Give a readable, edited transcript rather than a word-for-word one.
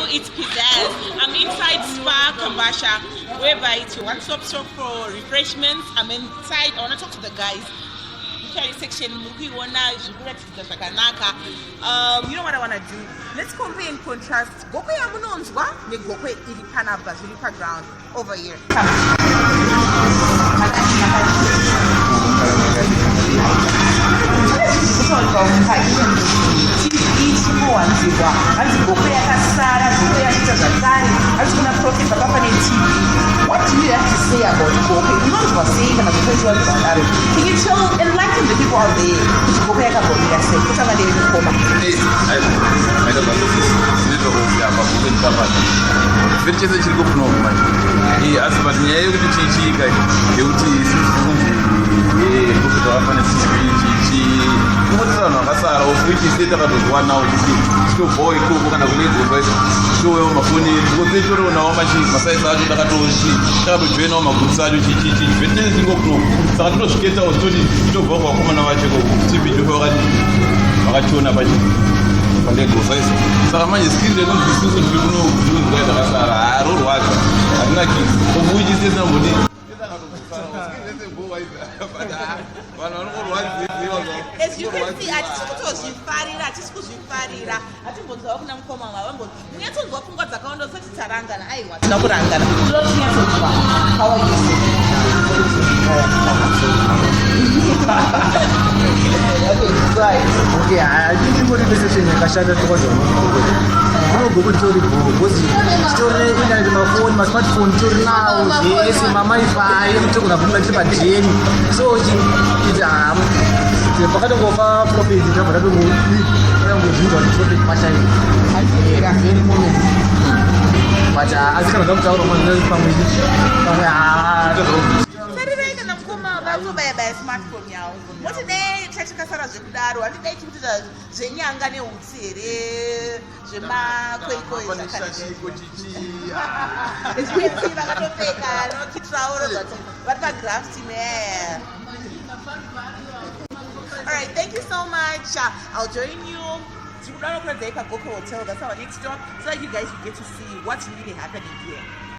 It's Pizzazz. I'm inside Spa Kambasha, whereby it's your one-stop shop for refreshments. I'm inside. I want to talk to the guys. Butchery section muri kuiona zviri kuratidza zvakanaka. You know what I want to do? Let's compare and contrast Gokwe yamunonzwa neGokwe iri panapa, zviri paground over here. Come. Tv ichimbowanzirwa, hanzi Gokwe yakasara, Gokwe yachiita zvakare, hanzi kuna Prophet pakafa neTV. What do you have to say about Gokwe? Unonzwa sei kana Gokwe ichiwanzirwa kudaro? Can you tell, enlighten the people out there kuti Gokwe yakambomira sei? Kutanga ndiri mukoma. Chifiri chese chiri kunoku manje. Asi but nyaya yekuti chiichiika yekuti isusu kunzi Prophet vakafa neTV chichi, kungotira vanhu vakasara, of which ise takatozwanawo chisi chitobvawo ikoko kana kune dzimba chitouyawo mafoni edu, because titorionawo masaisa acho, takatojoinawo magroups acho chichichi. Chifiri chese chiri kunoku, saka totozviketawo titoti titobva kuvakomana vacho ikoko. TV jofe vakati vakachiona pachi palego saiso. Saka manje skiri rekunzi isusu tiri kuno kunzi takasara harorwadza, hatina kisi, of which ise tinamboti vanhu vanongorwadziwa. As you can see, hatisi kutozvifarira, hatisi kuzvifarira. Hatimbonzwawo kuna mukoma wavambo munyatsonzwa pfungwa dzakawanda usati tarangana. Aiwa, tina kurangana, toda kuti tinyatsonzwa. How are you, sir? Okay, right. Okay, hatingori perception yakashata towards kuno Gokwe. Titori bho because titori neinternet, mafoni, masmartphone titori nawo zvese, mamifi togona kumira tiri padheni. So pakatongofa Prophet, tabva tatongozvinzwa kuti Prophet mashaii very moment, but asi kana zvakutaura pamwe pamwe. Tarirai kana mukoma vatobaya-baya smartphone yavo, moti dai tatikasara zvekudaro, handidai tiri kutoita zvenyanga neutsi here, zvemakoikoi zvakare. Vakatopfeka nokitrauro, vari pagraft ne. All right, thank you so much. I'll join you. Tiri kuda kuratidzai paGokwe Hotel. That's our next stop, so that you guys will get to see what's really happening here.